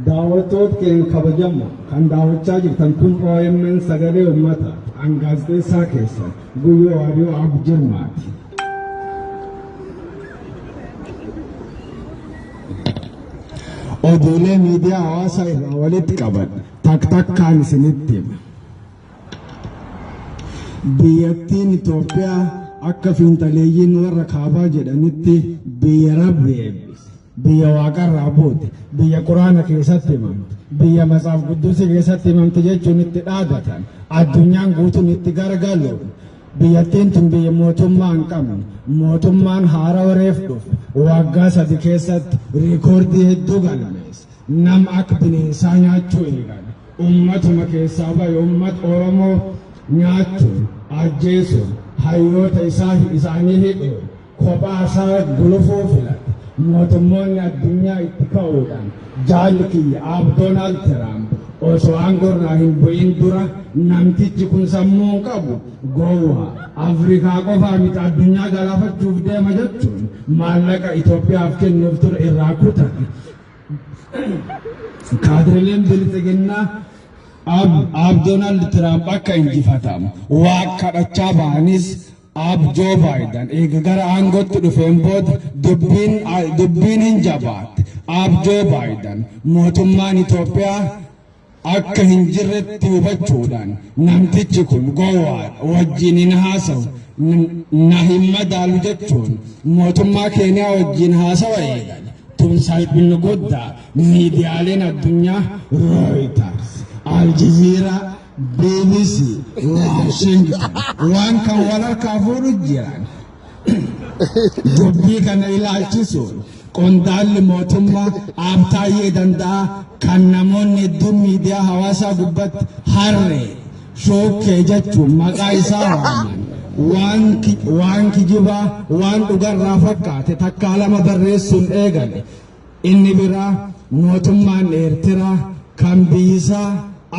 Daawwattoota keenya kabajamoo kan daawwachaa jirtan kun OMN sagalee uummataa an gaazexeessaa keessan Guyyoo Waadiyoo Abu Jirmaati. Oduulee miidiyaa hawaasaa irraa walitti qaban tak takkaan isinitti hima. Biyyattiin Itoophiyaa akka fiinxaleeyyiin warra kaabaa jedhanitti biyya rabbi eebbise, biyya waaqarraa buute, biyya quraana keessatti himamte, biyya matsaaf qudduusii keessatti himamte jechuun itti dhaadatan, addunyaan guutuun itti garagaluun biyyattiin tun biyya mootummaa hin qabne, mootummaan haarawa reef dhufe waggaa 3 keessatti riikoordii hedduu galmeesse. Nama akka bineensaa nyaachuu eegale. Ummatuma keessaa bahe ummata Oromoo nyaachuun, ajjeesuun, hayyoota isaa isaanii hidhuun kophaa isaa gulufuu filate. Mootummoonni addunyaa itti ka'uudhaan jaalli kiyya Aab Doonaald Tiraamp osoo aangoo irraa hin bu'in dura namtichi kun sammuu hin qabu gowwaa Afrikaa qofaa miti addunyaa galaafachuuf deema jechuun maallaqa Itoophiyaaf kennuuf ture irraa kutan. Kaadirileen bilxiginnaa Aab Doonaald Tiraamp akka injifatamu waa kadhachaa ba'anis Aab Joo Baayiden eega gara aangootti dhufeen booda dubbiin hin jabaatte. Aab Joo Baayiden mootummaan Itoophiyaa akka hin jirretti hubachuudhaan namtichi kun gowwaadha wajjin hin haasawu na hin madaalu jechuun mootummaa Keeniyaa wajjin haasawa eegale. Tun salphina guddaa miidiyaaleen addunyaa Reuters, Al Jazeera, BBC, Washington waan kan wal harkaa fuudhu jiran. Dubbii kana ilaalchisuun qondaalli mootummaa Aab Taayyee Danda'aa kan namoonni hedduun miidiyaa hawaasaa gubbatti harree shookkee jechuun maqaa isaa waaman waan kijibaa waan dhugarraa fakkaate takkaa lama barreessuun eegale. Inni biraa mootummaan Eertiraa kan biyyisaa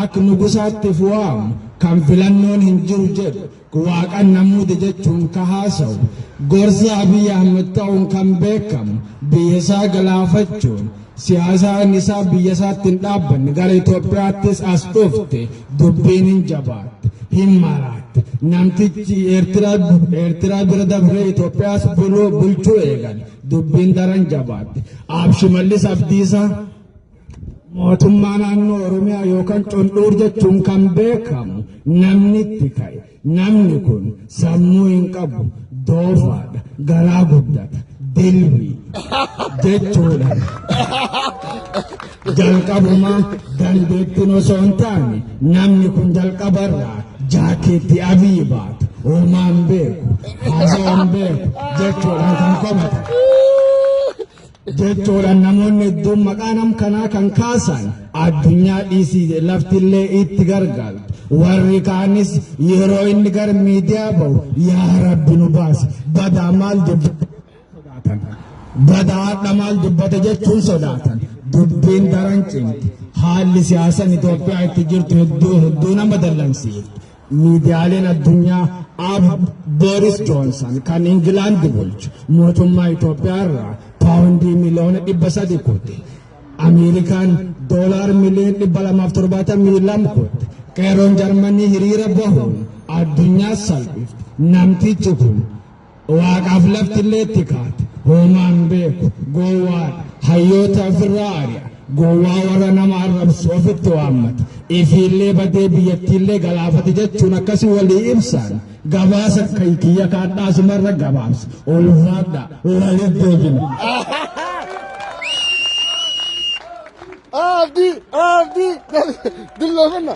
akka nugusaatti waamu kan filannoon hin jiru jedhu waaqan namuude jechuun ka haasawu gorsa Abiy Ahmed ta'uun kan beekamu biyya isaa galaafachuun siyaasaan isaa biyya isaatti hin dhaabbanne gara Itoophiyaattis as dhufte dubbiin hin jabaatte hin maraatte. Namtichi Eertiraa bira dabree Itoophiyaas bulchuu eegale dubbiin daran jabaatte. Aab Shimallis Abdiisaa mootummaa naannoo Oromiyaa yookaan Cundhuur jechuun kan beekamu namni itti ka'e namni kun sammuu hin qabu doofaadha garaa guddata dilbii jechuudha. Jalqabumaa dandeettiin osoo hin taane namni kun jalqabarraa jaakeetti Abiy baatu homaa hin beeku haasawaa hin beeku jechuudhaan kan komatan. Jechuudhaan namoonni hedduun maqaa nam kanaa kan kaasan addunyaa dhiisii laftillee itti gargaaru. Warri kaanis yeroo inni gara miidiyaa bahu yaa Rabbi nu baasi badaa maal dubbate sodaatan. Badaa hadha maal dubbate jechuun sodaatan. Dubbiin daran cimti. Haalli siyaasaan Itoophiyaa itti jirtu hedduu hedduu nama dallansiifti. Miidiyaaleen addunyaa Aab Booris Joonsan kan Ingilaandi bulchu mootummaa Itoophiyaa irraa paawundii miliyoona 300 kutte. Ameerikaan doolaar miliyoona 272 kutte. Qeerroon Jarmanii hiriira bahuun addunyaa salphifte. Namtichi kun waaqaaf lafti illee itti kaate. Homaa hin beeku. Gowwaadha. Hayyoota ofirraa ari'a. Gowwaa warra nama arrabsu ofitti waammata. Ifiillee badee biyyattiillee galaafate jechuun akkasii walii ibsan. Gabaasa kiyya kaadhaasumarra gabaabsa. Ulfaadha. Walitti deebina. Abdi, Abdi, dilloo kenna.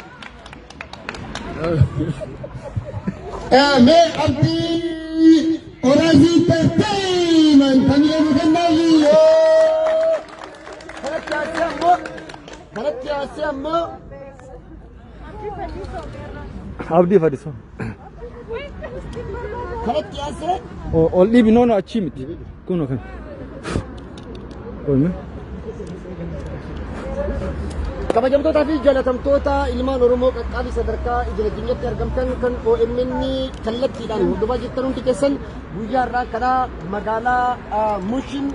Mee Abdii Oraasii Entertainment kan jedhamu kennaafi. Kanatti aansee ammoo Abdii Fadisoo. Kanatti aansee Ol dhiibi noonu achii miti. Kun kan. Oolme. Kabajamtootaa fi jaalatamtoota ilmaan Oromoo qaqqaalii sadarkaa idil addunyaatti argamtan kan OMN kallattiidhaan hordofaa jirtan hundi keessan guyyaa har'aa kana magaalaa Mushin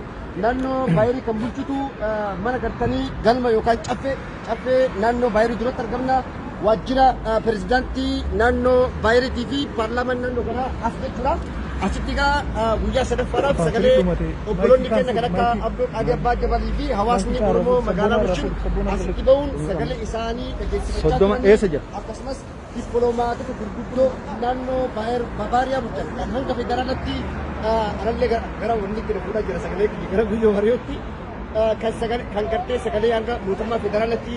Naannoo Baayerii kan bulchitu mana gartanii galma yookaan caffee caffee naannoo Baayerii duratti argamna. Waajjira pirezidaantii naannoo Baayeriitii fi paarlaamaan naannoo kanaa as jechuudha. Asitti egaa guyyaa sadaffaadhaaf sagalee obboloonni keenya kan akka Abdoo Qaadii Abbaa Jabalii fi hawaasni Oromoo magaalaa Mushin asitti bahuun sagalee isaanii dhageessifachaa 30 turanii eessa jira? Akkasumas dippiloomaatota gurguddoo naannoo Baayer Bavaariyaa bulchan kan hanga federaalatti anallee gara wanni itti fuudhaa jira sagalee kiyya gara guyyoo mariyootti kan sagalee kan gartee sagalee hanga mootummaa federaalatti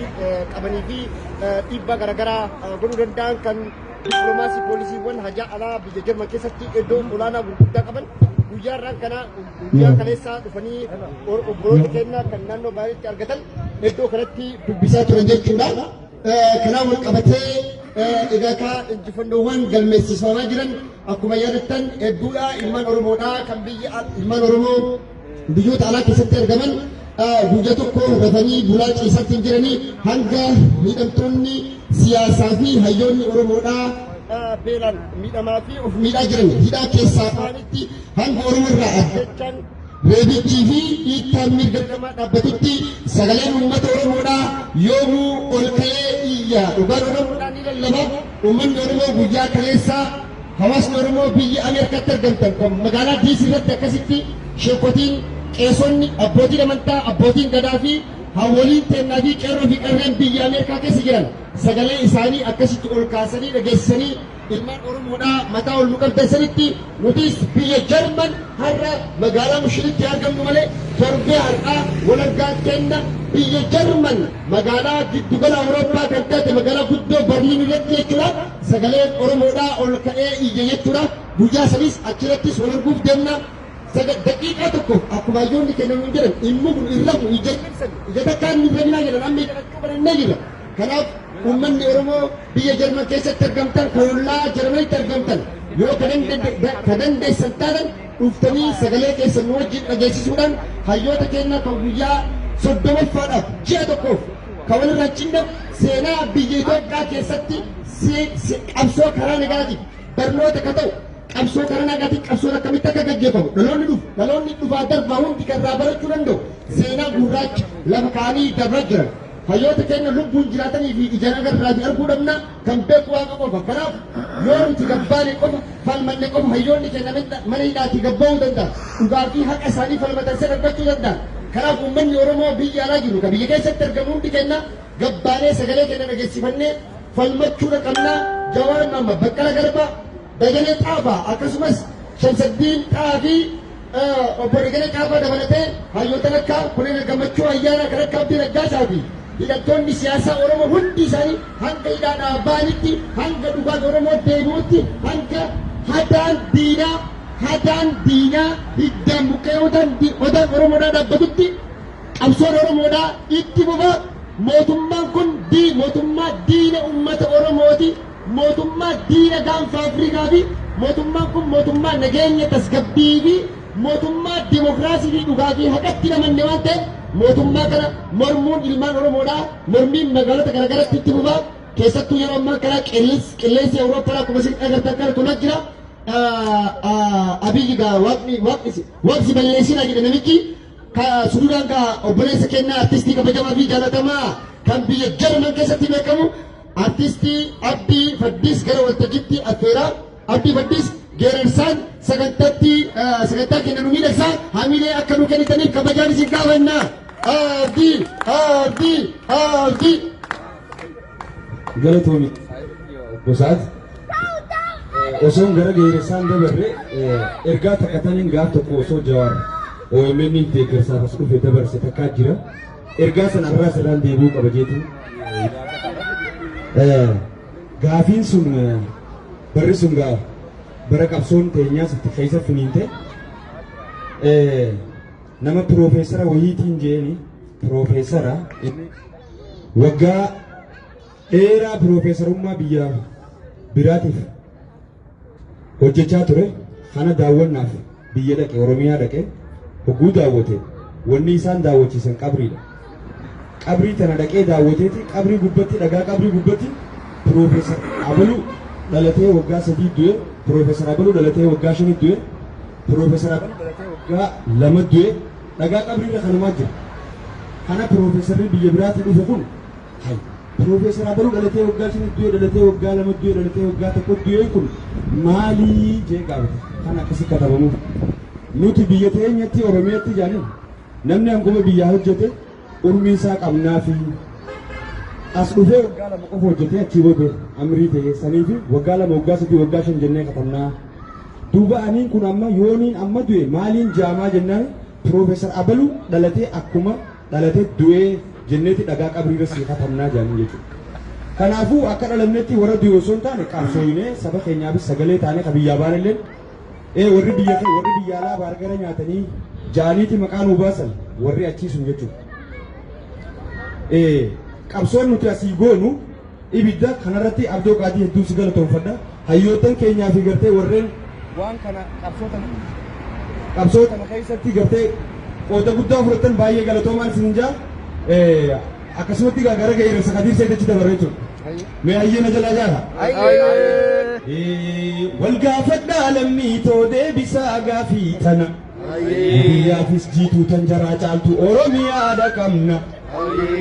qabanii fi dhiibbaa garaagaraa godhuu danda'an kan dippiloomaasii poolisiiwwan hajaa alaa biyya Jarman keessatti iddoo olaanaa gurguddaa qaban guyyaa irraan kana guyyaa kaleessaa dhufanii obboloota keenya kan naannoo Baayeritti argatan iddoo kanatti dubbisaa turan jechuudha. Kanaan wal qabatee egaa ka injifannoowwan galmeessifamaa jiran akkuma yaadattan hedduudha. Ilmaan Oromoodha kan biyya ilmaan Oromoo biyyoota alaa keessatti argaman guyyaa tokko rafanii bulaa ciisaatti hin jiranii hanga miidhamtoonni siyaasaa fi hayyoonni Oromoodha beelaan miidhamaa fi of miidhaa jiran hidhaa keessaa ba'anitti, hanga Oromoo irraa addachaan reebichii fi dhiittaan mirga namaa dhaabbatutti sagaleen uummata Oromoodhaa yoomuu ol ka'ee iyya. Dhugaan Oromoodhaa ni lallaba. Uummanni Oromoo guyyaa kaleessaa hawaasni Oromoo biyya Ameerikaatti argamtan kan magaalaa Diisii irratti akkasitti sheekotiin, qeesonni, abbootiin amantaa, abbootiin gadaa fi hawwoliin teennaa fi qeerroo fi qarreen biyya Ameerikaa keessa jiran sagalee isaanii akkasitti ol kaasanii dhageessisanii ilmaan Oromoodhaa mataa ol nu qabdan sanitti nutis biyya Jarman har'a magaalaa Mushinitti argamnu malee torbee har'aa walaggaan kenna biyya Jarman magaalaa giddugala Awurooppaa kan taate magaalaa guddoo Barliin irratti jechuudha. Sagaleen Oromoodhaa ol ka'ee iyya jechuudha. Guyyaa sanis achirrattis wal arguuf deemna. Daqiiqaa tokko akkuma hayyoonni kennan nuun jedhan dhimmi kun irra ija ija takkaan nu rabinaa jedhan amma ija dhaquu barannee jirra. Kanaaf uummanni Oromoo biyya Jarman keessatti argamtan, kan ollaa Jarmanitti argamtan, yoo ka dandeessan taatan dhuftanii sagalee keessan nu wajjin dhageessisuudhaan hayyoota keenya kan guyyaa 30ffaadhaaf ji'a tokkoof kan walirraa hin cinne seenaa biyya Itoophiyaa keessatti qabsoo karaa nagaatiin barnoota ka ta'u, qabsoo karaa nagaatiin qabsoon akkamitti akka gaggeeffamu dhaloonni dhufu dhaloonni dhufaa darbaa hundi kan irraa barachuu danda'u seenaa gurraacha lafa kaanii dabraa jiran. Hayyoota keenya lubbuun jiraatanii fi ijaan agarraa fi arguu dhabna, kan beeku Waaqa qofa. Kanaaf yoo nuti gabbaane qofa, falmanne qofa, hayyoonni keenya mana hidhaatii gabba'uu danda'a. Dhugaa fi haqa isaanii falmatan sana argachuu danda'a. Kanaaf uummanni Oromoo biyya alaa jiru kan biyya keessatti argamu hundi keenya gabbaanee sagalee keenya dhageessifannee falmachuudha qabna. Jawaar Mohammad, Baqqala Garbaa, Dajanee Xaafaa akkasumas Shamsaddiin Xaafii fi obbo Dajanee Xaafaa dabalatee hayyoota akka Koloneel Gammachuu Ayyaanaa, kan akka Abdii Raggaasaa fi hidhattoonni siyaasaa Oromoo hundi isaanii hanga hidhaadhaa ba'anitti, hanga dhugaan Oromoo deebi'utti, hanga hadaan diinaa hiddaan buqqee odaan Oromoodhaa dhaabbatutti qabsoon Oromoodhaa itti fufa. Mootummaan kun mootummaa diina uummata Oromooti. Mootummaa diina gaanfa Afrikaa fi mootummaan kun mootummaa nageenya tasgabbii fi mootummaa dimokiraasii fi dhugaa fi haqatti namanne waan ta'eef mootummaa kana mormuun ilmaan Oromoodhaa mormiin magaalota garaagaraatti itti fufa. Keessattuu yeroo ammaa kana qilleensi Awurooppaa akkuma isin agartan kana tolaa jira. Abiyyi gaa waaqni waaqni waaqsi balleessina jedhe namichi. Sududaan ka obboleessa kennaa artistii kabajamaa fi jaalatamaa kan biyya Jarman keessatti beekamu artistii Abdii Faddis gara waltajjiitti affeeraa. Abdii Faddis geerarsaan sagantaatti sagantaa keenya nu miidhagsaa, hamilee akka nu kennitaniif kabajaan isin gaafanna. Abdii, Abdii, Abdii. Galatoomi gosaat. Osoon gara geerarsaan dabarre, ergaa takkataniin gaaf tokko osoo Jawaar OMN deeggarsaaf as dhufe dabarse takkaa jira. Ergaa sana irraa sirraan deebi'uu qaba jeetu. Gaafiin sun barri sun gaa bara qabsoon teenyaas itti keessa finiinte nama piroofeesara wayiitiin jeeni, piroofeesara waggaa dheeraa piroofeesarummaa biyya biraatiif hojjechaa ture kana daawwannaaf biyya dhaqe, Oromiyaa dhaqe. Hogguu daawwate wanni isaan daawwachiisan qabriidha. Qabrii tana dhaqee daawwateeti qabrii gubbatti, dhagaa qabrii gubbatti, "Piroofeesar Abaluu dhalatee waggaa 3 du'e, Piroofeesar Abaluu dhalatee waggaa 5 du'e, Piroofeesar Abaluu dhalatee waggaa 2 du'e" Dhagaa qabriirra kanumaa jira. Kana piroofeesarri biyya biraatii dhufe kun hay piroofeesar abaluu dhalatee waggaa 5 du'e, dhalatee waggaa 2 du'e, dhalatee waggaa 1 du'e kun maalii jee gaafate. Kan akkasi katabamuuf. Nuti biyya teenyatti Oromiyatti jaaniin namni hanguma biyyaa hojjete urmii isaa qabnaafi as dhufee waggaa 2 qofa hojjetee achii booda amrii ta'e saniifi waggaa 2, waggaa 3, waggaa 5 jennee katabnaa. Duuba aniin kun amma yooniin amma du'e maaliin jaamaa jennaan Piroofeesar Abaluu dhalatee akkuma dhalatee du'ee jenneeti dhagaa qabriirra sii katabnaa jaaniin jechuudha. Kanaafuu akka dhalannetti warra du'e osoo hin taane qabsooyinee saba keenyaafis sagalee taanee ka biyyaa baanelleen ee warri biyya kee warri biyya alaa baargara nyaatanii jaaniiti maqaa nuu baasan warri achii sun jechuudha. Ee qabsoon nuti asii goonu ibidda kanarratti Abdoo Qaadii hedduu si galatoomfadha. Hayyoottan keenyaa fi gartee warreen waan kana qabsoo tana keessatti gartee qooda guddaa fudhatan baay'ee galatoomaan isin jaa. Akkasumatti gara geerarsa Kadiir Seetichi dabarre jechuudha. Mee hayyee na jalaa jaala. Wal gaafadhaa lammii too deebisaa gaafii tana. Biyyaafis jiituu tan jaraa caaltu Oromiyaadha qabna.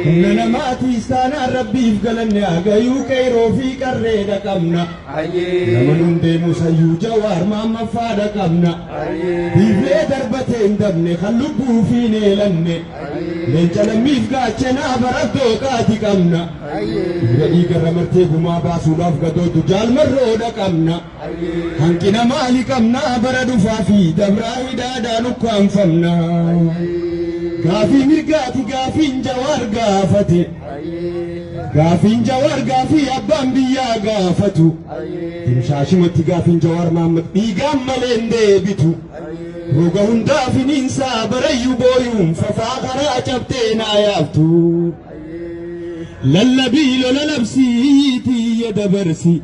Humna namaatiis taanaan Rabbiif galanne hagayuu qeyroo fi qarreedha qabna. Nama nun deemu sayyuu Jawaar Maammaffaadha qabna. Biiflee darbatee hin dabne kan lubbuu fi hin eelanne. Leenca lammiif gaachanaa barattoo qaati qabna. Dhiira dhiigarra martee gumaa baasuudhaaf gadootu jaalmarroodha qabna. Hanqina maali qabna bara dhufaa fi dabraa hidhaadhaan ukkaamfamna. Gaafii mirgaati gaafiin Jawaar gaafate. Gaafiin Jawaar gaafii abbaan biyyaa gaafatu. Dimshaashumatti gaafiin Jawaar Mahaammad dhiigaan malee hin deebitu. Roga hundaa finiinsaa barayyuu booyuun fafaa karaa cabxee naa yaaftu. Lallabii lola labsii tiyya dabarsi.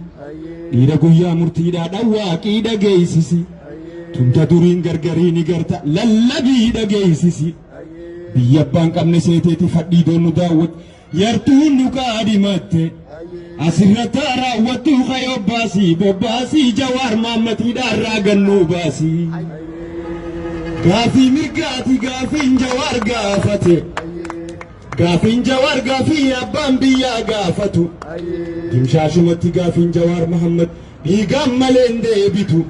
Dhiira guyyaa murtiidhaa dhawwaaqii dhageessisi. Tumta duriin gargarii ni garta lallabii dhageessisi. Biyya abbaan qabne seeteeti fadhii doonnu daawwat yartuun nu kaadhimatte. Asirratti raawwattu kayoo baasii bobbaasii Jawaar Maammatiidhaarraa gannuu baasii. Gaafii mirgaati gaafiin Jawaar gaafate. Gaafiin Jawaar gaafii abbaan biyyaa gaafatu. Dimshaashumatti gaafiin Jawaar Mahammad dhiigaan malee hin deebitu.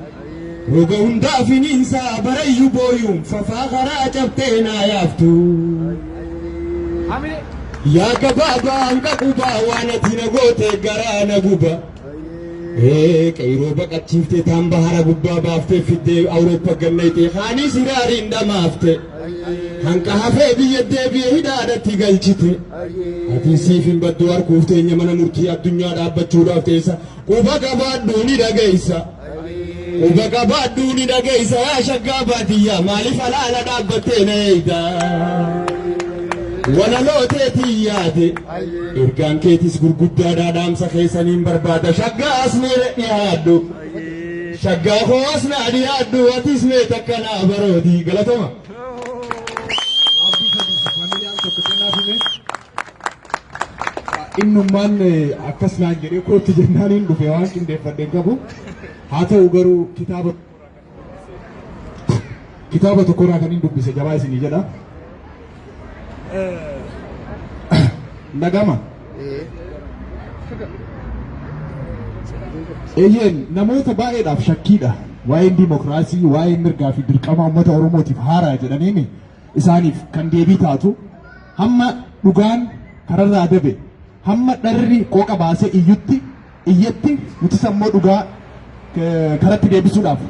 Roga hundaa finiinsaa barayyuu booyuun fafaa karaa cabxee naa yaaftu. Yaa gabaabaa hanqa qubaa waan ati na goote garaa na guba. Ee qeyroo baqachiiftee taan bahara gubbaa baaftee fiddee Awurooppaa ganneetee kaanii siraariin dhamaafte. Hanqa hafee biyya deebi'ee hidhaadhatti galchite. Ati siif hin baddu harkuuf teenya mana murtii addunyaa dhaabbachuudhaaf teessa. Quba qabaadhuu ni dhageessa. Quba qabaadhuu ni dhageessa yaa shaggaa baadiyyaa maaliif alaala dhaabbattee na eegda. Walaloo teetii yaade ergaan keetis gurguddaadhaa dhaamsa keessaniin barbaada shaggaa as mee dhiyaadhu. Shaggaa koo as naa dhiyaadhu atis mee takka naa baroodi galatoma. Abdii Fadiis familiyaan tokko kennaaf hime. Innummaan akkas naan jedhee kootti jennaan hin dhufe waan qindeeffadhe hin qabu. Haa ta'u garuu kitaaba tokkorraa kan hin dubbise jabaa isinii jedha. Nagama. Eeyyeen namoota baay'eedhaaf shakkiidha. Waa'een dimokiraasii, waa'een mirgaa fi dirqama uummata Oromootiif haaraa jedhaniini isaaniif kan deebii taatu hamma dhugaan kararraa dabe, hamma dharri qooqa baasee iyyutti iyyetti nutis ammoo dhugaa karatti deebisuudhaaf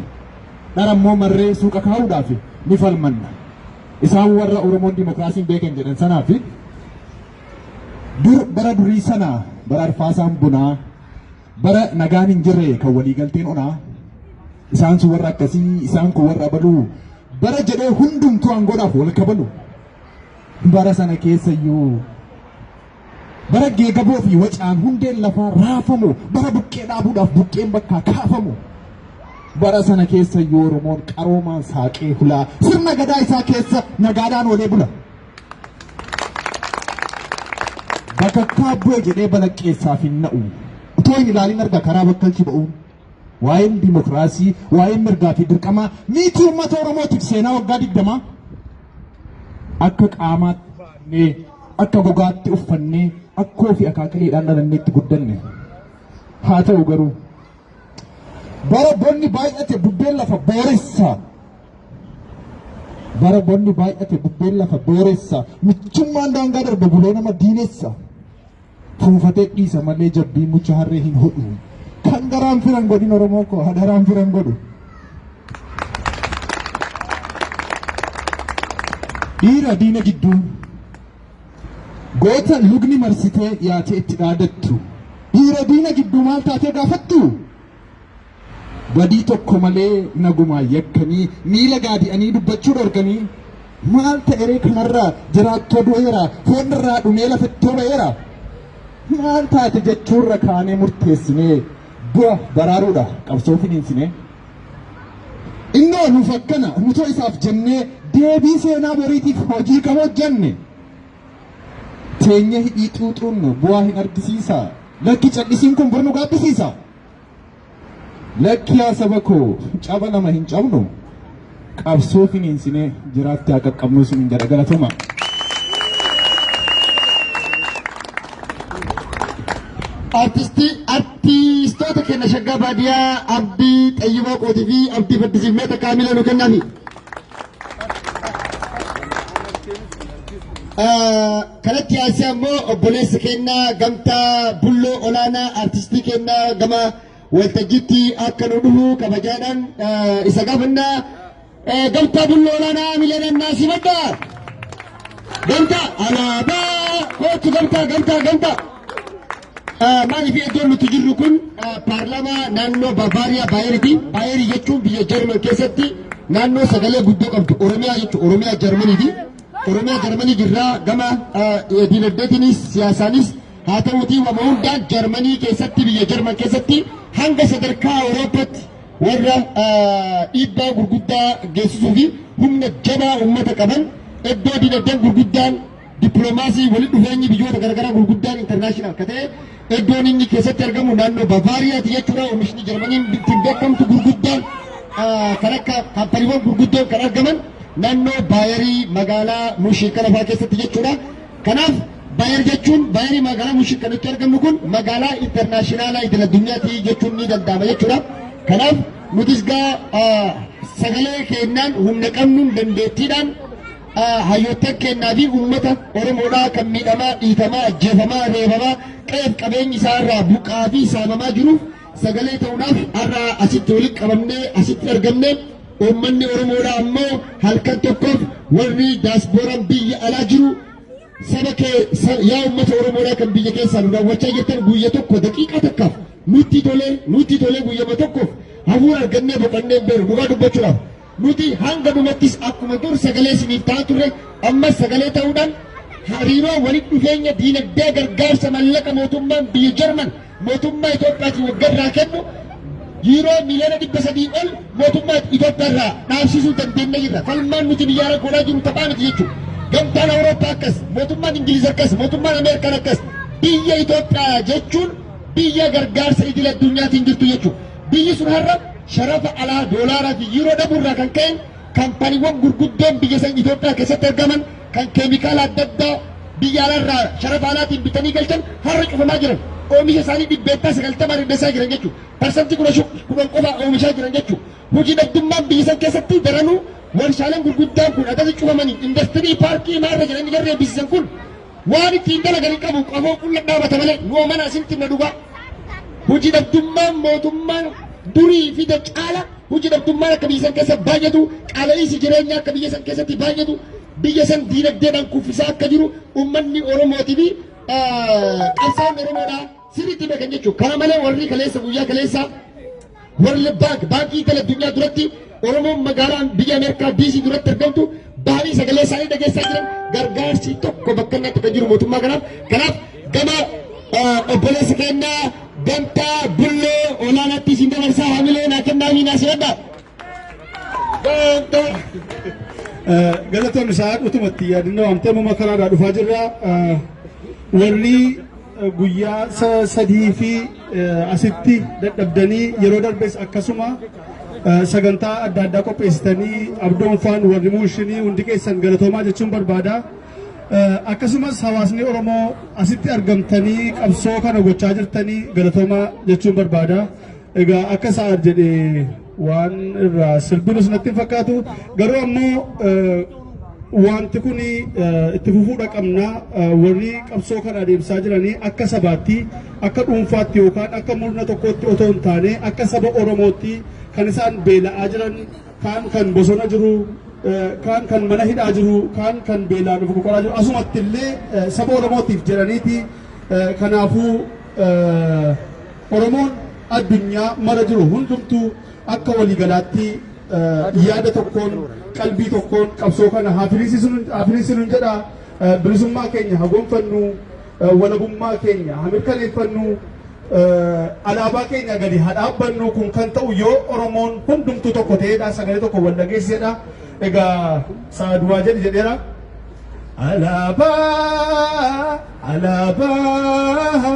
dhara immoo marree suuqa kaa'uudhaaf ni falmanna. Isaan warra Oromoon dimokiraasiin beekan jedhan sanaaf dur bara durii sana bara arfaasaan bunaa bara nagaan hin jirre kan waliigalteen onaa isaan sun warra akkasii isaan kun warra abaluu bara jedhee hundumtuu aangoodhaaf wal kabalu bara sana keessa iyyuu bara geegaboo fi wacaan hundeen lafaa raafamu bara buqqee dhaabuudhaaf buqqeen bakkaa kaafamu bara sana keessa iyyuu Oromoon qaroomaan saaqee hulaa sirna gadaa isaa keessa nagaadhaan oolee bula. Bakakkaa bu'e jedhee balaqqeessaaf hin na'u. Utoo hin ilaalin arga karaa bakkalchi ba'uun. Waa'een dimokiraasii, waa'een mirgaa fi dirqamaa miitii uummata Oromootiif seenaa waggaa 20. Akka qaamaatti baannee, akka gogaatti uffannee, akkoo fi akaakileedhaan dhalannee itti guddanne. Haa ta'u garuu bara bonni baay'ate bubbeen lafa booressa. Bara bonni baay'ate bubbeen lafa booressa. Michummaan daangaa darbe bulee nama diinessa. Fuufatee dhiisa malee jabbii mucha harree hin hodhu. Kan garaan firan godhin Oromoo koo hadaraan firan godhu. Dhiira diina gidduu goota lugni marsitee yaatee itti dhaadattu. Dhiira diina gidduu maal taatee gaafattu? Badii tokko malee nagumaan yakkanii miila gaadi'anii dubbachuu dhorkanii maal ta'eree kanarraa jiraattoo du'eera foon irraa dhumee lafettoo ba'eera. Maal taate jechuurra kaanee murteessinee du'a baraaruudha qabsoo finiinsinee. Innoo nuuf akkana nutoo isaaf jennee deebii seenaa boriitiif hojii kam hojjenne. Teenya hidhii xuuxuun bu'aa hin argisiisa. Lakki cal'isiin kun bor nu gaabbisiisa. Lakki yaa saba koo caba lama hin cabnu qabsoo finiinsinee jiraatti haa qaqqabnuu isiniin jedha galatoomaa. Artistii artistoota keenya shaggaa baadiyyaa Abdii Xayyibaa Qootii fi Abdii Faddisiif mee takka miila nu kennaafi. Kanatti aansee ammoo obboleessa keenya gamtaa Bulloo Olaanaa artistii keenya gama waltajjiitti akka nu dhufu kabajaadhaan isa gaafanna. Gamtaa Bulloo Olaanaa miilaan naa simadha. Gamtaa alaabaa kootu gamtaa gamtaa gamtaa. Maaliif iddoon nuti jirru kun paarlaamaa naannoo Bavaariyaa Baayeriiti. Baayerii jechuun biyya Jarman keessatti naannoo sagalee guddoo qabdu Oromiyaa jechuudha. Oromiyaa Jarmaniiti. Oromiyaa Jarmanii jirraa gama diinagdeetiinis siyaasaanis haa ta'uutii wama hundaan Jarmanii keessatti biyya Jarman keessatti hanga sadarkaa Awurooppaatti warra dhiibbaa gurguddaa geessisuu fi humna jabaa uummata qaban iddoo diinagdeen gurguddaan dippiloomaasii walitti dhufeenyi biyyoota garaagaraa gurguddaan international ka ta'e iddoon inni keessatti argamu naannoo Bavaariyaati jechuudha. Oomishni Jarmaniin ittiin beekamtu gurguddaan kan akka kaampaniiwwan gurguddoon kan argaman naannoo Baayerii magaalaa Mushii kana fa'aa keessatti jechuudha. Kanaaf Baayer jechuun Baayerii magaalaa Mushii kan itti argamnu kun magaalaa internaashinaalaa idil addunyaati jechuun ni danda'ama jechuudha. Kanaaf nutis gaa sagalee keenyaan humna qabnuun dandeettiidhaan hayyoottan keenyaa fi uummata Oromoodhaa kan miidhamaa, dhiitamaa, ajjeefamaa, reebamaa, qe'eef qabeenyi isaa irraa buqqa'aa fi saamamaa jiruuf sagalee ta'uudhaaf har'a asitti walitti qabamnee asitti argamne. Uummanni Oromoodhaa ammoo halkan tokkoof warri daasbooraan biyya alaa jiru saba kee yaa uummata Oromoodhaa kan biyya keessaa nu daawwachaa jirtan guyya tokko daqiiqaa takkaaf nutti tolee nutti tolee guyyama tokkoof hafuura argannee boqonnee hin beeknu dhugaa dubbachuudhaaf. Nuti hanga dhumattis akkuma dur sagalee isiniif ta'aa turre ammas sagalee ta'uudhaan hariiroo walitti dhufeenya diinagdee gargaarsa mallaqa mootummaan biyya Jarman mootummaa Itoophiyaatiin waggaa irraa kennu yuuroo miiliyoona 300 ol mootummaa Itoophiyaa irraa dhaabsisuu dandeenye jirra. Falmaan nuti biyya ala godhaa jiru taphaa miti jechuudha. Gamtaan Awurooppaa akkas, mootummaan Ingiliz akkas, mootummaan Ameerikaan akkas. Biyya Itoophiyaa jechuun biyya gargaarsa idil addunyaatiin jirtu jechuudha. Biyyi sun har'a sharafa alaa doolaaraa fi yuuroo dhabuu irraa kan ka'e kaampaniiwwan gurguddoon biyya san Itoophiyaa keessatti argaman kan keemikaala adda addaa biyya alaarraa sharafa alaatiin bitanii galchan har'a cufamaa jiran. Oomisha isaanii 90% hir'isaa jiran jechuudha. 10% qofa oomishaa jiran jechuudha. Hojii dhabdummaan biyya san keessatti daranuu warshaaleen gurguddaan kun adda cufamanii industirii paarkii maarra jedhanii jarri eebbisiisan kun waan ittiin dalagan hin qabu qafoo qulla dhaabata malee nu mana asitti na dhugaa. Hojii dhabdummaan mootummaan durii fide caala hojii dhabdummaan akka biyya san keessa baay'atu qaala'iinsi jireenyaa akka biyya san keessatti baay'atu biyya san diinagdeedhaan kuffisaa akka jiru uummanni Oromootii fi qabsaa'onni Oromoodhaa sirriitti beekan jechuudha. Kana malee warri kaleessa guyyaa kaleessaa World Bank baankii idil addunyaa duratti Oromoon magaalaa biyya Ameerikaa DC duratti argamtu bahanii sagalee isaanii dhageessaa jiran gargaarsi tokko bakka inni akka jiru mootummaa kanaaf kanaaf gama obboleessa keenyaa gamtaa bulloo olaanaatti isin dabarsaa hamilee naa kennaa fi naa simadha. Gamtaa. Galatoon isaa utumatti yaadannoo amtee amma karaarraa dhufaa jirra. Warri guyyaa 3 fi asitti dadhabdanii yeroo darbes akkasuma Sagantaa adda addaa qopheessitanii abdoonfaan warri muushinii hundi keessan galatoomaa jechuun barbaada. Akkasumas hawaasni Oromoo asitti argamtanii qabsoo kana gochaa jirtanii galatoomaa jechuun barbaada. Egaa akka Sa'aad jedhee waan irraa sirbinus natti hin fakkaatu, garuu ammoo wanti kun itti fufuudha qabna. Warri qabsoo kana adeemsaa jiranii akka sabaatti, akka dhuunfaatti yookaan akka murna tokkootti otoo hin taane, akka saba Oromootti kan isaan beela'aa jiran, kaan kan bosona jiru, kaan kan mana hidhaa jiru, kaan kan beelaan of qoqoraa jiru, asumatti illee saba Oromootiif jedhaniiti. Kanaafuu Oromoon addunyaa mara jiru hundumtuu akka waliigalaatti yaada tokkoon, qalbii tokkoon qabsoo kana haa firiisinu jedha. Bilisummaa keenya haa gonfannu, walabummaa keenya haa mirkaneeffannu, alaabaa keenya gadi haa dhaabbannu. Kun kan ta'u yoo Oromoon hundumtuu tokko ta'eedha, sagalee tokko wal dhageessisedha. Egaa Saaduwaa jedhi jedheera. Alaabaa, alaabaa,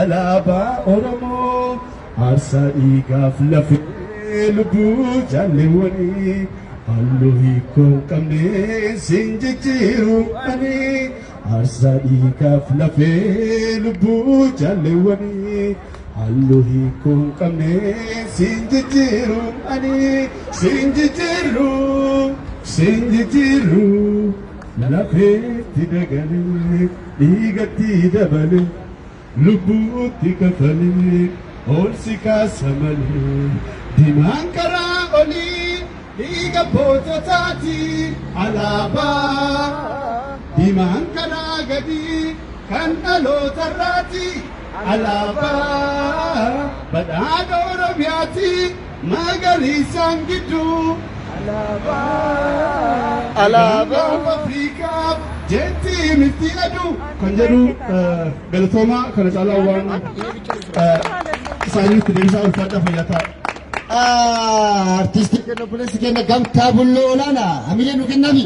alaabaa Oromoo, aarsaa dhiigaaf lafee lubbuu jaalleewwanii, halluu hiikoo hin qabne sin jijjiiru ani. Aarsaa dhiigaaf lafee lubbuu jaalleewwanii, halluu hiikoo hin qabne sin jijjiiru ani, sin jijjiiru, sin jijjiiru. Lafeetti dagalee, dhiigatti dabalee, lubbuutti kafalee ol si kaasa malee. Diimaan karaa olii dhiiga boototaati alaabaa, diimaan karaa gadii kan dhalootarraati alaabaa, badhaadha Oromiyaati magariisaan gidduu alaabaa Afriikaaf jetti mifti aduu kan jedhu. Galatoomaa. Kana caalaa waan isaaniitti deebisaa. Ulfaadhaa, fayyaa ta'a. Artistii keenya, obboleessi keenya Gamtaa Bulloo Olaanaa, hamilee nu kennafi.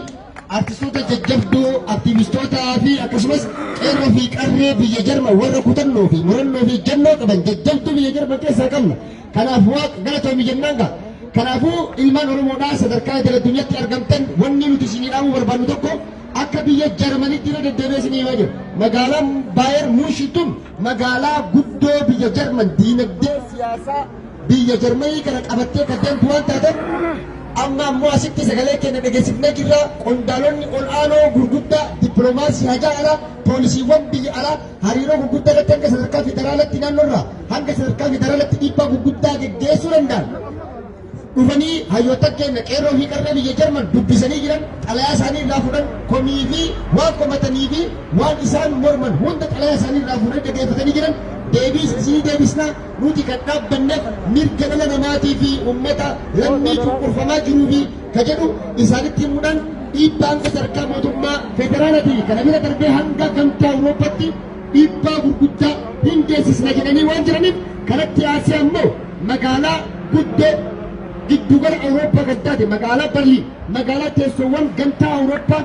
Artistoota jajjabduu, aktiivistootaa fi akkasumas qeerroo fi qarree biyya Jarman, warra kutannoo fi murannoo fi jannoo qaban jajjabduu biyya Jarman keessaa qabna. Kanaaf Waaqa galatoomi jennaan gaa. Kanaafuu ilmaan Oromoodhaa sadarkaa idil addunyaatti argamtan, wanni nuti isinii dhaamuu barbaannu tokko, akka biyya Jarmanitti irra deddeebi'ee isinii himaa jira. Magaalaan Baayer Muushin tun magaalaa guddoo biyya Jarman, diinagdee siyaasaa biyya Jarmanii kana qabattee kan deemtu waan taateef, amma ammoo asitti sagalee keenya dhageessifnee jirra. Qondaalonni ol aanoo gurguddaa dippiloomaasii hajaa alaa, poolisiiwwan biyya alaa, hariiroo gurguddaa irratti hanga sadarkaa federaalatti, naannoorraa hanga sadarkaa federaalatti dhiibbaa gurguddaa geggeessuu danda'an dhufanii hayyoota keenya qeerroo fi qarree biyya Jarman dubbisanii jiran. Xalayaa isaanii irraa fudhan, komii fi waan komatanii fi waan isaan morman hunda xalayaa isaanii irraa fuudhanii dhaggeeffatanii jiran. Deebiis isinii deebisnaa. Nuti kan dhaabbanneef mirga dhala namaatii fi uummata lammii cunqurfamaa jiruu fi ka jedhu isaanitti himuudhaan, dhiibbaa hanga sadarkaa mootummaa federaalatii kana bira darbee hanga Gamtaa Awurooppaatti dhiibbaa gurguddaa hin geessisna jedhanii waan jiraniif, kanatti aansee ammoo magaalaa guddoo giddugala Awurooppaa kan taate magaalaa Barliin, magaalaa teessoowwan Gamtaa Awurooppaa,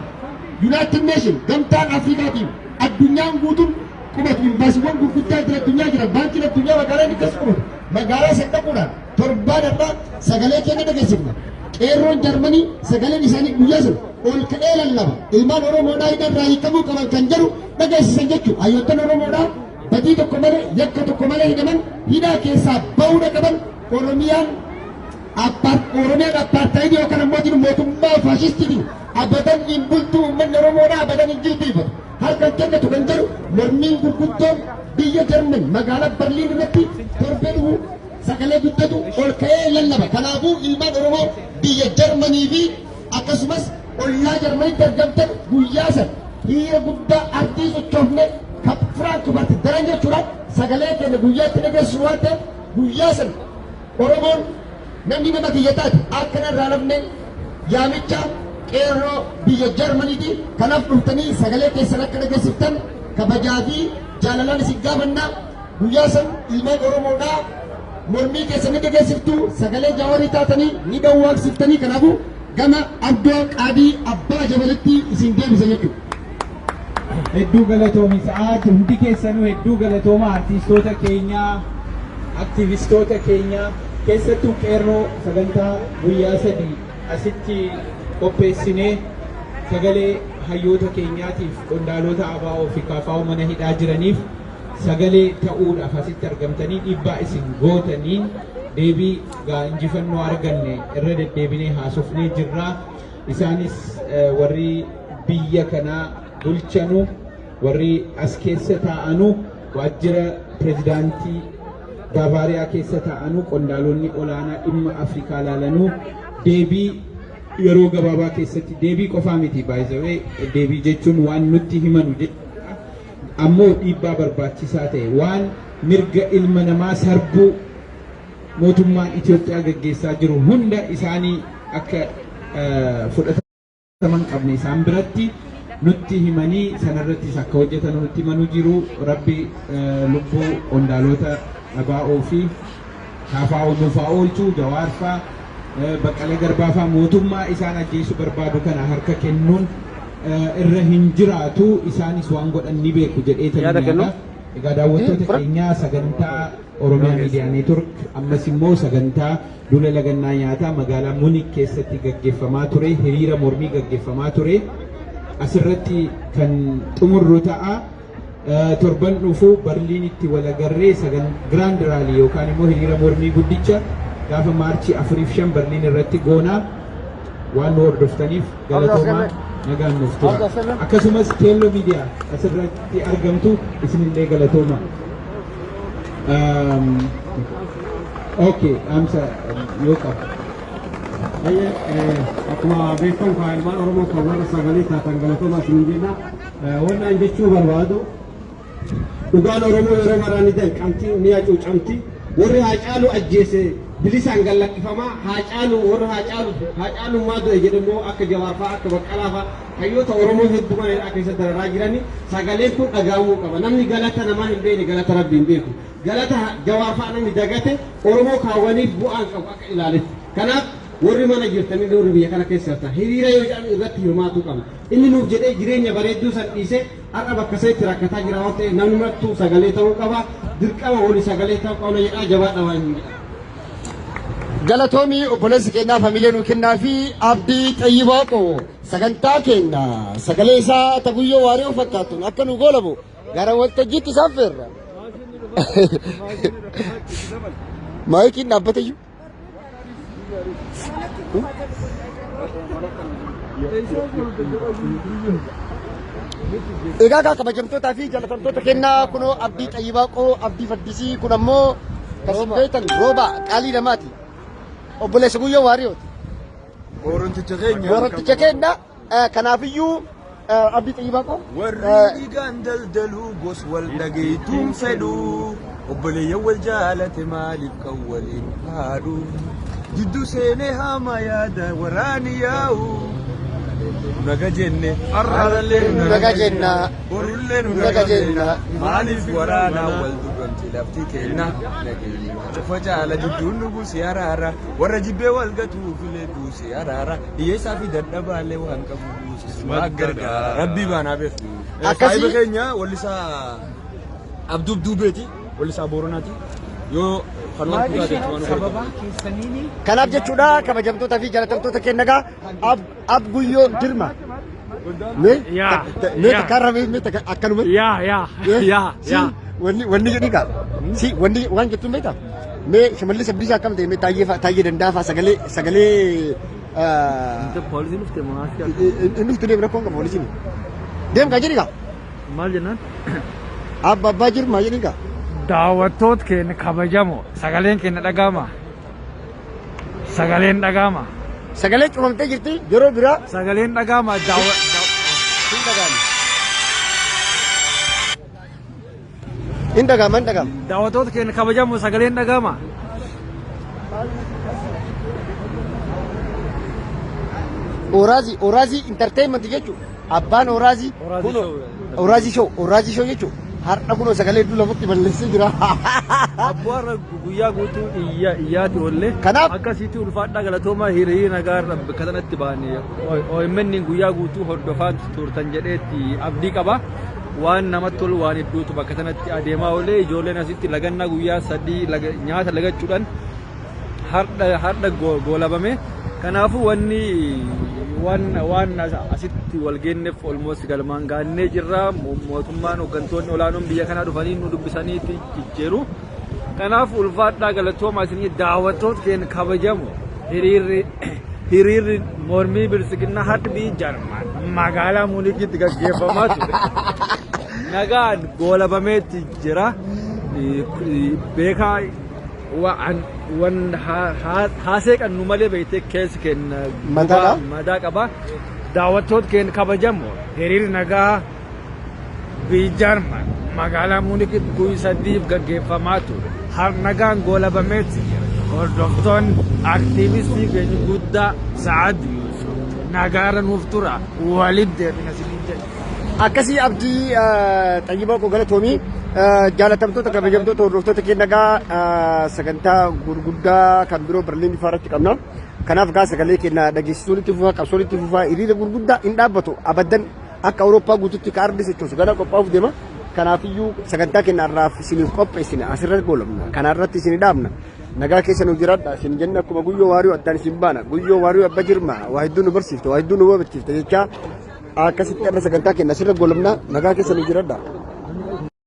United Nation, Gamtaan Afrikaatiin addunyaan guutuun qubatu, imbaasiiwwan gurguddaa idil addunyaa jiran, baankiin addunyaa magaalaa inni keessa qubatu, magaalaa san dhaquudhaan torbaan irraa sagalee keenya dhageessifna. Qeerroon Jarmanii sagaleen isaanii guyyaa sun ol ka'ee lallaba. Ilmaan Oromoodhaa hidharraa hiikamuu qaban kan jedhu dhageessisan jechuudha. Hayyoottan Oromoodhaa badii tokko malee, yakka tokko malee hidhaman hidhaa keessaa bahuudha qaban. Oromiyaan apartheid yookaan ammoo jiru mootummaa faashistiitiin abadan hin bultu, uummanni Oromoodhaa abadan hin jilbiifatu, harka hin kennatu kan jedhu mormiin gurguddoon biyya Jarman magaalaa Barliin irratti torbee dhufu sagalee guddatu ol ka'ee lallaba. Kanaafuu ilmaan Oromoo biyya Jarmanii fi akkasumas ollaa Jarmanitti argamtan, guyyaa san hiriira guddaa ardii sochoofne kan Firaankifaart daran jechuudhaan sagalee keenya guyyaatti dhageessisu waan ta'eef, guyyaa san Oromoon namni nama kiyya taate akka narraa lafne yaamicha qeerroo biyya Jarmaniiti. Kanaaf dhuftanii sagalee keessan akka dhageessiftan kabajaa fi jaalalaan isin gaafannaa. Guyyaa san ilmaan Oromoodhaa mormii keessan ni dhageessiftu, sagalee Jawaarii taatanii ni dhawwaaqsiftanii. Kanaafuu gama Abdoo Qaadii Abbaa Jabalitti isin deebisa jechuudha. Hedduu galatoomi Sa'aad. Hundi keessanuu hedduu galatooma, artiistoota keenyaa, aktivistoota keenya. Keessattuu qeerroo sagantaa guyyaa 3 asitti qopheessinee sagalee hayyoota keenyaatiif qondaalota ABO fi KFO mana hidhaa jiraniif sagalee ta'uudhaaf asitti argamtanii dhiibbaa isin gootaniin deebii gaa injifannoo arganne irra deddeebinee haasofnee jirra. Isaanis warri biyya kanaa bulchanu warri as keessa taa'anu waajjira pirezidaantii Baavaariyaa keessa taa'anu qondaalonni olaanaa dhimma Afrikaa laalanuu deebii yeroo gabaabaa keessatti, deebii qofaa miti, baay'ee deebii jechuun waan nutti himanu jechuudha. Ammoo dhiibbaa barbaachisaa ta'e waan mirga ilma namaa sarbuu mootummaan Itoophiyaa gaggeessaa jiru hunda isaanii akka fudhataman qabne isaan biratti nutti himanii sanarrattis akka hojjetan nutti himanuu jiru. Rabbi lubbuu qondaalota ABO fi KFO nuuf haa oolchu. Jawaarfaa, Baqqala Garbaafaa mootummaa isaan ajjeesuu barbaadu kana harka kennuun irra hin jiraatu. Isaanis waan godhan ni beeku jedhee Yaada kennu? Egaa daawwattoota keenyaa, sagantaa Oromiyaa Miidiyaa Neetwork ammas immoo sagantaa duula lagannaa nyaataa magaalaa Munik keessatti gaggeeffamaa ture, hiriira mormii gaggeeffamaa ture asirratti kan xumurru ta'a. Torban dhufu Barliinitti walagarree sagan grand rally yookaan immoo hiriira mormii guddicha gaafa Maarchii 4 fi 5 Barliin irratti goonaa. Waan nu hordoftaniif galatoomaa, nagaan nuuf tura. Akkasumas Keelloo Miidiyaa asirratti argamtu isinillee galatooma. Okay, dhaamsa yoo qabu. Akkuma beekamu kan ilmaan Oromoo kan warra sagalee taatan galatoomaa isin jenna. Wanni an jechuu barbaadu, dhugaan Oromoo yeroo maraa ni danqamti, ni hacuucamti. Warri Haacaaluu ajjeese bilisaan gallakkifamaa. Haacaaluu warra Haacaaluu Haacaalummaa du'e jedhamoo akka Jawaarfaa, akka Baqqalaafaa hayyoota Oromoo hedduu mana hidhaa keessatti dararaa jirani. Sagaleen kun dhagahamuu qaba. Namni galata namaa hin beekne galata Rabbii hin beeku. Galata Jawaarfaa namni dagate Oromoo kaawwaniif bu'aan qabu akka ilaaletti. Kanaaf warri mana jirtanii, warri biyya kana keessa jirtan, hiriira yoo jedhan irratti hirmaatuu qabna. Inni nuuf jedhee jireenya bareedduu san dhiisee har'a bakka isaatti rakkataa jira waan ta'eef namni martuu sagalee ta'uu qaba. Dirqama walii sagalee ta'uu qabna jedhaa, jabaadha waan hin jedha. Galatoomii obboleessi keenyaa, familia nuu kennaa fi Abdii Xayyibaa qoo sagantaa keenya sagalee isaa taguyyoo waaree fakkaatuun akka nu goolabu gara waltajjiitti isaan feerra. Maayikiin dhaabbate iyyuu. Egaa kaa kabajamtootaa fi jaalatamtoota kennaa, kunoo Abdii Xayyibaa qoo, Abdii Faddisii, kun ammoo kasin beektan Rooba qaalii namaati. Obboleessa Guyyoo Waariyooti. Booranticha keenya. Booranticha keenya, kanaafiyyuu Abdii Xayyibaa qoo. Warri dhiigaan daldaluu gos wal dhageeytuun fedhu. Obboleeyyan wal jaalate maaliif kan waliin haadhu? Jidduu seenee haama yaada waraani yaa'u. Naga jenne har'allee nu naga jenna. Borullee nu naga jenna. Maaliif waraanaa wal dubamti lafti kenna? Nageenya cufa caala jidduun nu buuse araara. Warra jibbee wal gatuu filee buuse araara. Hiyyeessaa fi dadhabaallee waan qabu buuse. Waa gargaara. Rabbii baanaa beeku. Akkasii- Saahiba keenya wallisaa Abduub Duubeeti. Wallisaa Booranaati. Yoo kan waan kutaa jechuun. Sababaa keessaniini. Kanaaf jechuudha, kabajamtoota fi jaalatamtoota keenya, gaa ab Guyyoo dirma. Mee Yaa, mee yaa. takka mee mee takka akkanuma. Yaa yaa yaa Si yaa. wanni jedhi gaa. Si wanni waan jettuun beektaa? Mee Shimallis Abdiisaa akkam ta'e, mee Taayyee fa'a, Taayyee Danda'a fa'a sagalee Poolisiin dhufte moo as inni dhufte, deem, rakkoon qaba poolisiin. Deem gaa jedhi gaa. Maal jennaan? Abba abbaa jiru maa jedhi gaa. Daawwattoota keenya kabajamoo, sagaleen keenya dhaga'ama. Sagaleen dhaga'ama. Sagalee cufamtee jirti yeroo biraa. Sagaleen dhaga'ama. Daawwa. Hin dhaga'amu. Hin dhaga'ama, hin dhaga'ama. Daawwattoota keenya kabajamoo, sagaleen dhaga'ama. Oraazii, Oraazii Entertainment jechuun abbaan Oraazii Oraazii kunoo Show. Oraazii Show, Oraazii Show jechuun har'a kunoo sagalee hedduu lafatti balleessee jira. Abboo, har'a guyyaa guutuu iyya iyyaati oollee. Kanaaf- Akkasitti ulfaadhaa, galatoomaa. Hiriira nagaa irra bakka sanatti baane OMN guyyaa guutuu hordofaa turtan jedheetti abdii qaba. Waan namatti tolu waan hedduutu bakka sanatti adeemaa oolee. Ijoolleen asitti lagannaa guyyaa 3 nyaata lagachuudhaan Har'a goolabame. Kanaafuu wanni waan asitti wal geenneef almost galmaan gaannee jirra. Mootummaan, hooggantoonni olaanoon biyya kanaa dhufanii nu dubbisanii jijjiiru. Kanaaf ulfaadhaa, galatooma isinii daawwattoota keenya kabajamu. Hiriirri mormii bilisiginnaa har'a biyya Jarman magaalaa Muunikitti gaggeeffamaa ture. Nagaan goolabameetti jira. Beekaa, waan haasee qabnu malee beektee keessi keenya Madaadha? Madaa qaba. Daawwattoota keenya kabajamu, hiriirri nagaa biyya Jarman magaalaa Muunikitti guyyaa 3f gaggeeffamaa ture. Har nagaan goolabameetti jira. Hordoftoonni aktiivistii keenya guddaa Sa'ad Yusuf, nagaara nuuf tura, walitti deebina isiniin jedha. Akkasii, Abdii Xayyibaa koo, galatoomii. Jaalatamtoota, kabajamtoota hordoftoota keenya gaa, sagantaa gurguddaa kan biroo Berliin irratti qabna. Kanaaf gaa sagalee keenya dhageessisuun itti fufaa, qabsoon itti fufaa, hiriira gurguddaa hin dhaabbatu abaddan. Akka Awurooppaa guututti ka ardi sochoosu gara qophaa'uuf deema. Kanaafiyyuu sagantaa keenya irraaf isiniif qopheessine asirratti goolabna. Kanarratti isin dhaabna. Nagaa keessa nu jiraadha isin jenna. Akkuma Guyyoo Waariyoo addaan isin baana. Guyyoo Waariyoo abba jirma, waa hedduu nu barsiifte, waa hedduu nu hubachiifte jechaa, akkasitti irra sagantaa keenya asirra goolabna. Nagaa keessa nu jiraadha.